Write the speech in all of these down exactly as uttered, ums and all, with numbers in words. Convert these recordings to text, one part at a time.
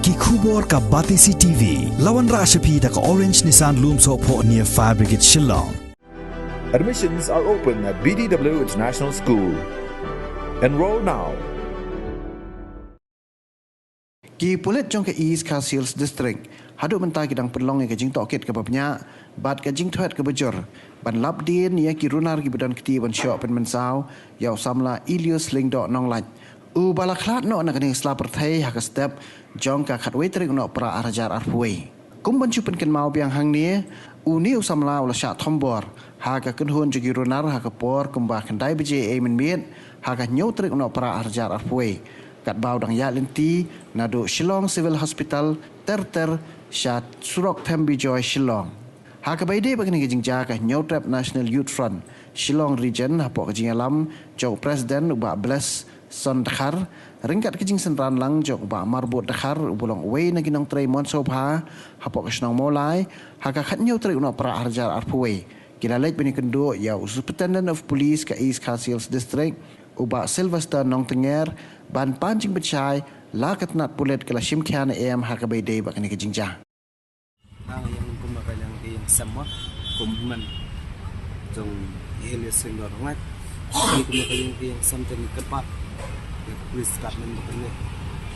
Ki khubor ka Batesi T V. La wanrah sha phi da ka Orange Nissan Lumsohphoh near Fire Brigade Shillong. Admissions are open at B D W International School. Enroll now. Ki pulit jong ka East Khasi Hills District haduh mynta ki dang pynlong ïa ka jingtohkit kaba bniah bad ka jingthwet kaba jur ban lap dien ïa ki runar kiba don kti ban shoh pynmynsaw ïa u samla Elias Lyngdoh Nonglait, uba la khlad noh na ka ning sla pyrthei ha ka step jong ka khatwei tarik u Nohprah ar hajar arphew wei. Kum ban shu pynkynmaw biang hangne, une u samla u la shah thombor ha ka kynhun jong ki runar ha ka por kumba khyndai baje ei mynmiet ha ka hynñiew tarik u Nohprah ar hajar arphew wei, katba u dang ïaid lynti naduh Shillong Civil Hospital ter ter sha surok Them Bijoy Shillong. Ha kaba ïadei bad kane ka jingjia, ka Hynñiewtrep National Youth Front Shillong Region, hapoh ka jingïalam jong u President u Bah Bless Son Dkhar, ryngkat ka jingsynran lang jong u Bah Marbud Dkhar, uba long uwei na ki nongtrei mon sngewbha hapoh ka shnong Mawlai, ha ka khathynñiew tarik u Nohprah ar hajar arphew wei, ki la leit ban ïakynduh ïa u Superintendent of Police ka East Khasi Hills District, u Bah Sylvester Nongtyngngar, ban pan jingpynshai la ka tnat pulit ka la shim khia ne em ha kaba ïadei bad kane ka jingjia. Nga ïeng kum na ka liang ka ïing sem mo, kum hynmen jong i Elias Lyngdoh Nonglait. Ngi kum na ka liang ka ïing sem te ngi kyrpad ïa ka police department ba kane.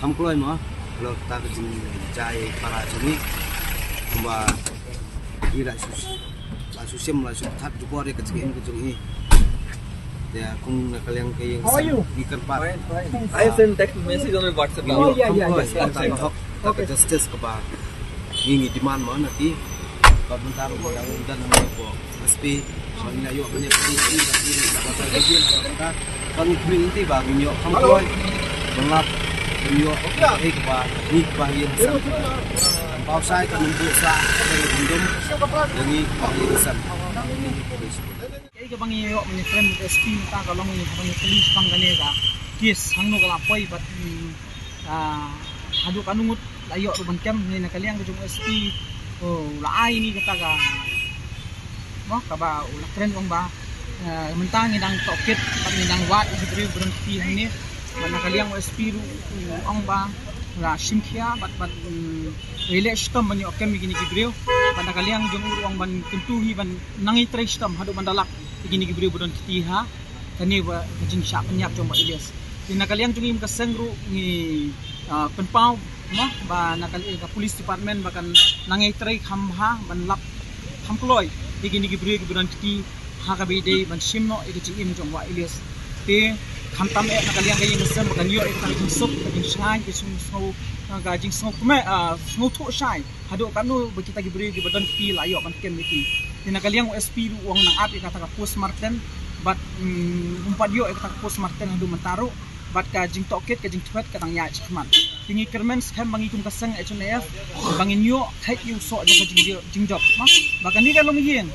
Kham kloi mo, halor kata ka jingjia para jong ngi. Kumba ngi la shu, la shu shim, la shu thad jubor ïa ka jingim ka jong ngi. Te kum na ka liang ka ïing sem ngi kyrpad. I send text message on WhatsApp. Ngi ïoh kham kloi ïa kata ka hok, kata ka justice kaba ngi ngi demand mo na ki. Bad mynta ruh dang don na ngi ko S P, ba ngi la ïoh ban ïa ki ki ba ki ba ka ka ka ka ka ngi kmie ngi ba ngi ïoh kham kloi. Ban lap, ban ïoh ka ei kaba ngi ba ïa san. Ban paw shai ka num bu sa ka ngi dum. Ïa ngi ba ïa san. Kaei kaba ngi ïoh ban ïakren bad S P mynta ka long ïa kaba ngi kylli shaphang kane ka case hangno ka la poi bad, mm, ah, haduh katno ngut la ïoh ruh ban kem. Ngi na ka liang ka jong u S P u la ai ngi kata ka, mo, kaba u la kren ong ba, ah, mynta ngi dang tohkit bad ngi dang wad ïa ki briew ba don kti hangne. Bad na ka liang u S P ruh u ong ba la shim khia bad, bad, mm, u leh shitom ban ïoh kem ïa kine ki briew. Bad na ka liang jong u ruh u ong ban kyntu hi ban nang ïatrei shitom haduh ban da lap ïa kine ki briew ba don kti ha kane ba ka jingshah pynïap jong Bah Elias. Te na ka liang jong ngi kum ka seng ruh ngi, ah, pynpaw, mo, ba na ka liang ka police department ba kan nang ïatrei kham bha ban lap kham kloi ïa kine ki briew kiba don kti ha kaba ïadei ban shim noh ïa ka jingim jong Bah Elias. Te khamtam eh na ka liang ka ïing ka sem ba kan ïoh ïa ka jingsuk, ka jingshngaiñ, ka jingsngew, ka jingsngew kmie, ah, sngewthuh shai haduh katno ba kita ki briew kiba don kti la ïoh ban kem ïa ki. Te na ka liang u S P ruh u ong nang ap ïa kata ka postmortem bad, mm, um pat ïoh ïa kata ka postmortem haduh mynta ruh. Bad ka jingtohkit, ka jingthwet ka dang ïaid shakhmat. Te ngi kyrmen skhem ba ngi kum ka seng H N A F ba ngin ïoh thait ïa u soh jong ka jing, jingjop, mo. Ba kane ka longïing,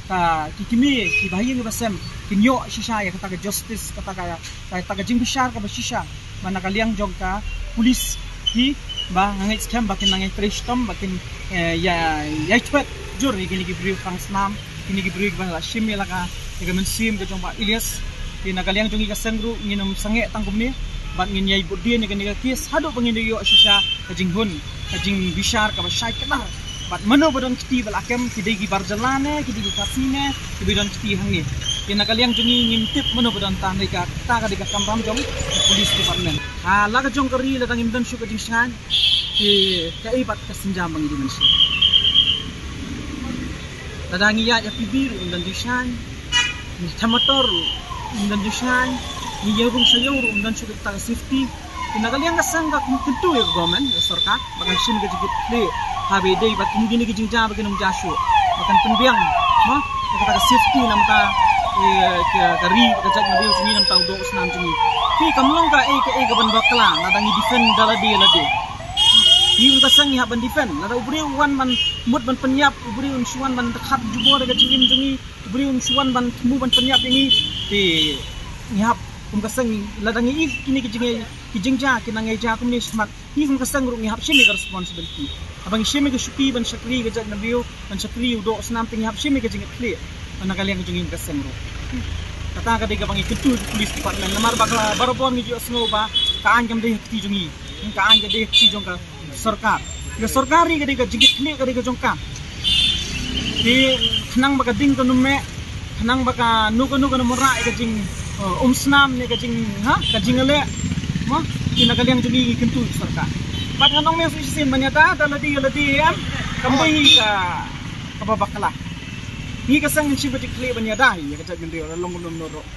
ka, ki kmie, ki bahaïing ki basem kin ïoh shisha ïa kata ka justice, kata ka, kata ka jingbishar kaba shisha. Ba na ka liang jong ka police hi ba nga ngeit skhem ba kin nang ïatrei shitom, ba kin, eh, ïa, ïathwet jur ïa kine ki briew thrang snam, kine ki briew kiba la shim ïa la ka, ïa ka mynsiem ka jong Bah Elias. Te na ka liang jong ngi ka seng ruh ngin ym sangeh tang kumne bad ngin ïai bud dien ïa kane ka case haduh ba ngin ïoh shisha ka jinghun, ka jingbishar kaba shai kdar. Bad mano ba don kti ba la kem, ki dei ki bar jylla ne, ki dei ki Khasi ne, kiba don kti hangne. Te na ka liang jong ngi ngim tip mano ba don, tang dei kata ka dei ka kamram jong ka police department. Ha la ka jong ka ri lada ngim don shuh ka jingshngaiñ, te kaei pat ka sienjam ba ngi dei ban shim? Lada ngi ïaid ha P B ruh ym don jingshngaiñ, ngi them motor ruh ym don jingshngaiñ, ngi ïa rung sha ïew ruh ym don shuh kata ka safety. Te na ka liang ka seng ka kyntu ïa ka government, ïa ka sorkar, ba kan shim ka jingkitkhlieh ha ba ïadei bad kum kine ki jingjia ba kin ym jia shuh, ba kan pynbiang, mo, ïa kata ka safety namar ka, eh, ka, ka ri, ka jaitbynriew jong ngi, namar u doh u snam jong ngi. Te kam long kaei kaei kaban bakla lada ngi defend da lade lade. Ngi kum ka seng ngi hap ban defend. Lada u briew u wan ban mut ban pynïap, u briew un shu wan ban khat jubor ïa ka jingim jong ngi, u briew un shu wan ban thmu ban pynïap ïa ngi, te ngi hap kum ka seng, lada ngi ïohi kine ki jing, ki jingjia ki nang ïaid jia kumne shakhmat, ngi kum ka seng ruh ngi hap shim ïa ka responsibility. Haba ngi shim ïa ka shuki ban shakri ïa ka jaitbynriew, ban shakri ïa u doh u snam, te ngi hap shim ïa ka jingkitkhlieh na ka liang jong ngi kum ka seng ruh. Kata ka dei kaba ngi kyntu ïa ka police department, namar bakla barabor ngi ju ïohsngew ba ka aiñ kam dei ha kti jong ngi, ka aiñ ka dei ha kti jong ka Sorkar. Ka sorkar hi ka dei ka jingkitkhlieh ka dei ka jong ka. Te khnang ba ka ding kan ym meh, khnang ba kano kano kan ym wanrah ïa ka jing, eh, um snam ne ka jing, ha, ka jingïaleh. Mo, te na ka liang jong ngi ngi kyntu ïa ka sorkar. Bad ngan ong mih shisien ban ïada da lade ïa lade em, kam dei hi ka, kaba bakla. Ngi ka seng ngin shim ka jingkitkhlieh ban ïada hi ïa ka jaitbynriew la long kumno kumno ruh.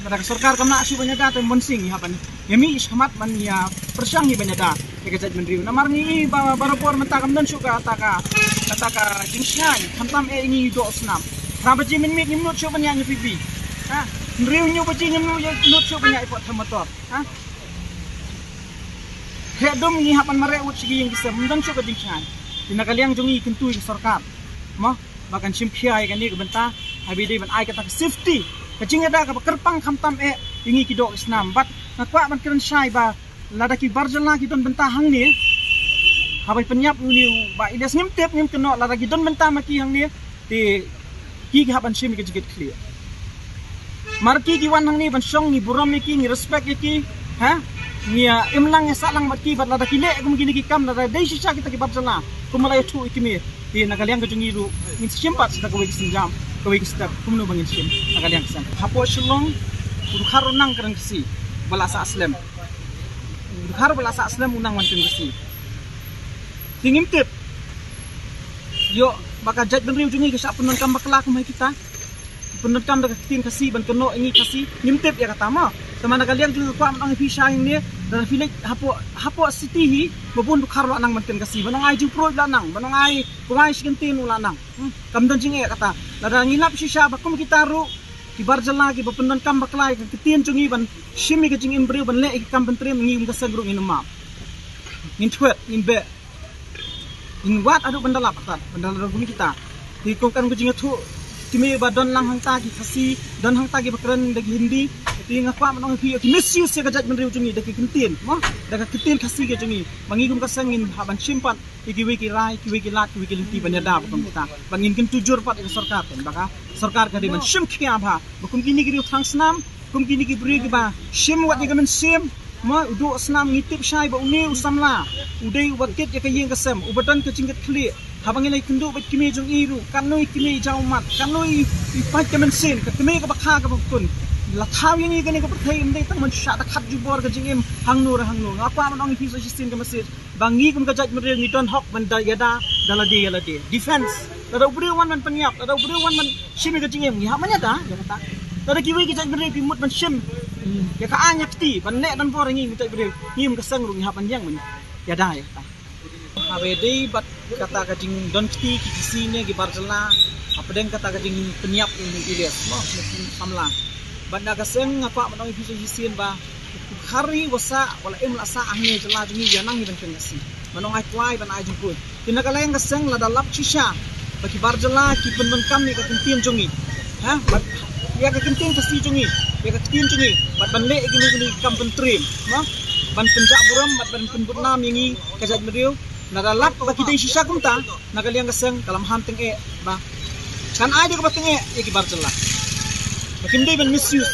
Lada ka sorkar kam lah shuh ban ïada te mon sing ïa ban ïa mih shakhmat ban ïa pyrshang hi ban ïada ïa ka jaitbynriew. Namar ngi ba, barabor mynta kam don shuh kata ka, kata ka jingshngaiñ, khamtam eh ngi doh snam. Phra baje mynmiet ngim nud shuh ban ïaid na P B. Ha, hynriew hynñiew baje ngim nud, nud shuh ban ïaid hapoh them motor. Ha? Heh dum ngi hap ban mareh wut sha ki ïing ki sem, ym don shuh ka jingshngaiñ. Te na ka liang jong ngi kyntu ïa ka sorkar. Mo? Ba kan shim khia ïa kane ka bynta, haba dei ban ai kata ka safety, ka jingïada kaba kyrpang khamtam eh ïa ngi ki doh ki snam. Bad nga kwah ban kren shai ba lada ki bar jylla ki don bynta hangne, haba pynïap une u Bah Ilyas, ngim tip, ngim kynnoh, lada ki don bynta ma ki hangne, te ki, ki hap ban shim ïa ka jingkitkhlieh. Mar ki, ki wan hangne ban shong, ngi burom ïa ki, ngi respect ïa ki, ha? Ngi, ah, im lang ïa sah lang bad ki, bad lada ki leh kum kine ki kam, lada dei shisha kita ki bar jylla, kum ba la ïathuh ïa ki mei. Te na ka liang ka jong ngi ruh ngin sa shim pat sa da kawei ka sienjam, kawei ka step, kumno ba ngin shim na ka liang ka seng. Hapoh Shillong u dkhar u nang kren Khasi ba la sah slem. U dkhar ba la sah slem u nang ban kren Khasi. Te ngim tip ïoh ba ka jaitbynriew jong ngi ka shah pyndonkam bakla kum ha kita. Pyndonkam da ka ktien Khasi ban kynnoh ïa ngi Khasi, ngim tip ïa kata mo. Tangba na ka liang jong nga kwah ban ong ïa phi shai hangne, lada phi leit hapoh, hapoh city hi, ba bun dkhar la nang ban kren Khasi, ban ong ai jingpruid la nang, ban ong ai kawei shi kyntien u la nang. Hmm, kam don jingeh kata. Lada ngi lap shisha ba kum kita ruh ki bar jylla kiba pyndonkam bakla ïa ka ktien jong ngi ban shim ïa ka jingim briew, ban leh ïa ki kam pyntriem, ngi kum ka seng ruh ngin ym map. Ngin thwet, ngin beh. Ngin wad haduh ban da lap, ban da lap kum kita. Te kum kan ka jingïathuh ki mei ba don lang hangta ki Khasi, don hangta kiba kren da ki Hindi. Te nga kwah ban ong ïa phi, ïoh ki misuse ïa ka jaitbynriew jong ngi da ki kyntien, mo, da ka ktien Khasi ka jong ngi. Ba ngi kum ka seng ngin hap ban shim pat ïa kiwei ki rai, kiwei ki lad, kiwei ki lynti ban ïada ba kum kita. Ba ngin kyntu jur pat ïa ka sorkar, ba ka sorkar ka dei ban shim khia bha ba kum kine ki riew thrang snam, kum kine ki briew kiba shim wat ïa ka mynsiem, mo, u doh snam. Ngi tip shai ba une u samla u dei uba kit ïa ka ïing ka sem, uba don ka jingkitkhlieh. Haba ngi la ïakynduh bad ki mei jong i ruh, katno i kmie i jaw ummat, katno i, i pait ka mynsiem, ka kmie kaba kha kaba khun. La thaw ïa ngi kane ka pyrthei, ym dei tang ban shah da khat jubor ka jingim hangno re hangno. Nga kwah ban ong ïa phi sa shisien ka message ba ngi kum ka jaitbynriew ngi don hok ban da ïada da lade ïa lade. Defense. Lada u briew u wan ban pynïap, lada u briew u wan ban shim ïa ka jingim, ngi hap ban ïada ïa kata. Lada kiwei ki jaitbynriew ki mut ban shim ïa ka aiñ ïa kti ban leh donbor ïa ngi kum jaitbynriew, ngi kum ka seng ruh ngi hap ban ïeng ban ïada ïa kata. Haba dei bad kata ka jingdon kti ki Khasi ne ki bar jylla hapdeng kata ka jingpynïap u Ilyas, mo, u samla. Bad na ka seng nga kwah ban ong ïa phi sa shisien ba u dkhar hi u sah, wat la im la sah hangne jylla jong ngi, ïa nang hi ban kren Khasi, ban ong ai kwai, ban ai jingkhuid. Te na ka liang ka seng lada lap shisha ba ki bar jylla ki pyndonkam ïa ka ktien jong ngi, ha, bad ïa ka ktien Khasi jong ngi, ïa ka ktien jong ngi, bad ban leh ïa kine kine ki kam pyntriem, mo, ban pynjah burom bad ban pynbud nam ïa ngi ka jaitbynriew. Lada lap ba ki dei shisha kumta, na ka liang ka seng ka la maham tyngeh ba kan ai da kaba tyngeh ïa ki bar jylla, ba kim dei ban misuse.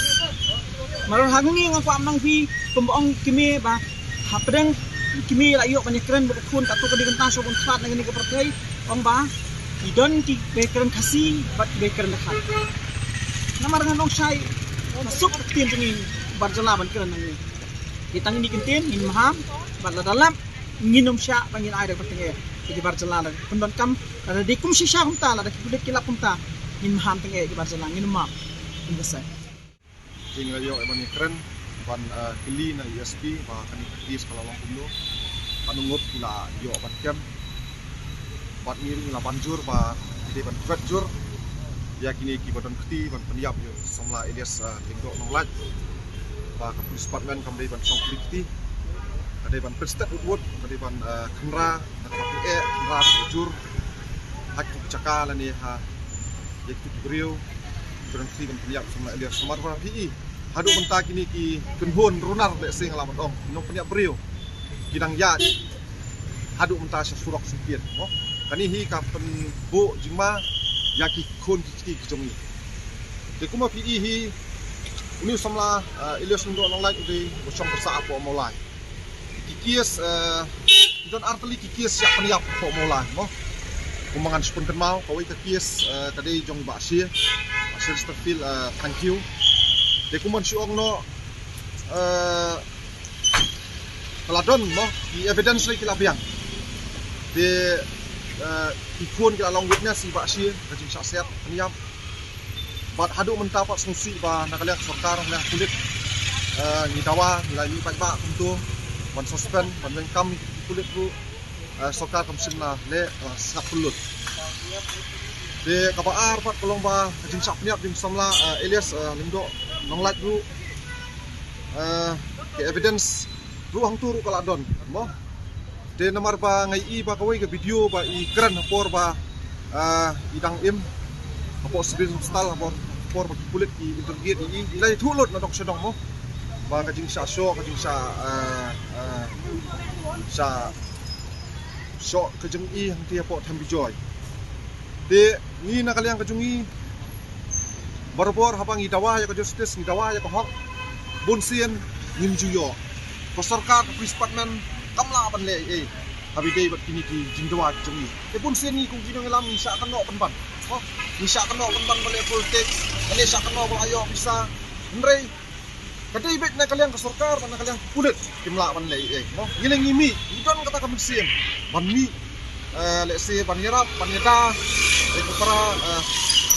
Mar hangne nga kwah ban ong ïa phi, kumba ong ki mei ba hapdeng ki mei la ïoh ban ïakren bad u khun, katto ka dei kynta shuh ban khlad na kane ka pyrthei, ong ba ki don kiba kren Khasi bad kiba kren Dkhar. Namar ngan ong shai, na suk ka ktien jong ngi bar jylla ban kren hangne. Te tang kine ki ktien ngin maham, bad lada lap ngin ym shah ba ngin ai da kaba tyngeh ïa ki bar jylla. Lada pyndonkam, lada dei kum shisha kumta, lada ki pulit ki lap kumta, ngin maham tyngeh ïa ki bar jylla, ngin ym map. Kum ka seng. Te ngi la ïoh ban ïakren ban, eh, kylli na u S P ba kane ka case ka la long kumno, katno ngut ki la ïoh ban kem. Bad ngi ruh ngi la ban jur ba ngi dei ban thwet jur ïa kine kiba don kti ban pynïap ïa u samla Ilyas, eh, Lyngdoh Nonglait. Ba ka police department kam dei ban shong kylli kti, ka dei ban pynstet wut wut, ka dei ban, eh, khynra, ka dei ban pynkynra jur ha kitu ki jaka lane ha ïa kitu ki briew kiba don kti ban pynïap u samla Ilyas. Namar ba phi i haduh mynta kine ki kynhun runar, lehse nga lah ban ong, ki nongpynïap briew ki dang ïaid haduh mynta sha surok sha kiad, mo. Kane hi ka pynbuh jingma ïa ki khun ki kti ki jong ngi. Te kumba phi i hi, une u samla, eh, Ilyas Lyngdoh Nonglait u dei uba shong pyrsah hapoh Mawlai. Ki case, eh, Ki don artylli ki kes shah pynïap hapoh Mawlai mo. Kumba ngan shu pynkynmaw, kawei ka kes, eh, ka dei jong Bah Shie, Bah Shie Chesterfield, eh, Thangkhiew. Te kumba shu ong noh, eh, ka la don mo, ki evidence lei ki la biang. Te, eh, ki khun ki la long witness ïa Bah Shie ka jingshah set pynïap. Bad haduh mynta pat sngewsih ba na ka liang sorkar, na ka liang pulit, eh, ngi dawa, ngi la ïohi paidbah kumto ban suspend, ban weng kam ïa ki pulit ruh, eh, sorkar kam shym la leh, eh, sngap pynlut. Te kaba ar pat ka long ba ka jingshah pynïap jong u samla, eh, alias, eh, Lyngdoh Nonglait ruh, eh, ka evidence ruh hangto ruh ka la don mo. Te namar ba nga ïohi ba kawei ka video ba i kren ha por ba, ah, i dang im hapoh Civil Hospital, ha por, ha por ba ki pulit ki interrogate ïa i, i la ïathuh lut na dong sha dong mo, ba ka jingshah shoh, ka jingshah, ah, ah, shah shoh ka jong i hangtei hapoh Them Bijoy. Te ngi na ka liang ka jong ngi, barabor haba ngi dawa ïa ka justice, ngi dawa ïa ka hok, bunsien ngim ju ïoh. Ka sorkar, ka police department kam lah ban leh ei ei haba ïadei bad kine ki jingdawa ki jong ngi. Te bunsien ngi kum ki nongïalam ngi shah kynnoh pynban. Oh, ngi shah kynnoh pynban ba leh politics, ngi shah kynnoh ba la ïoh pisa. Hynrei ka dei beit na ka liang ka sorkar bad na ka liang ka pulit kim lah ban leh ei ei mo. Ngi leh ngi mih, ngi don kata ka mynsiem ban mih, eh, lehse ban ïarap, ban ïada ïa ka para, eh,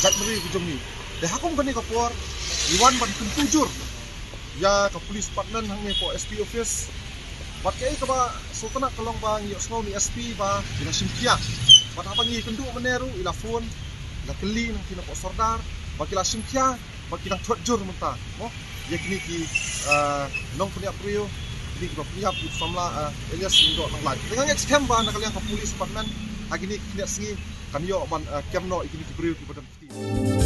jaitbynriew ka jong ngi. Te ha kum kane ka por ngi wan ban kyntu jur ïa ka police department hangne hapoh S P office. Bad kaei kaba sngewtynnat ka long ba ngi ïohsngew na i S P ba i la shim khia. Bad haba ngi kynduh mynne ruh i la phone, i la kylli na ki nongpop sordar ba ki la shim khia, ba ki dang thot jur mynta mo ïa kine ki, ah, nongpynïap briew, kine kiba pynïap ïa u samla, ah, alias Lyngdoh Nonglait. Te nga ngeit skhem ba na ka liang ka police department ha kine ki khyndiat sngi kan ïoh ban, ah, kem noh ïa kine ki briew kiba don kti.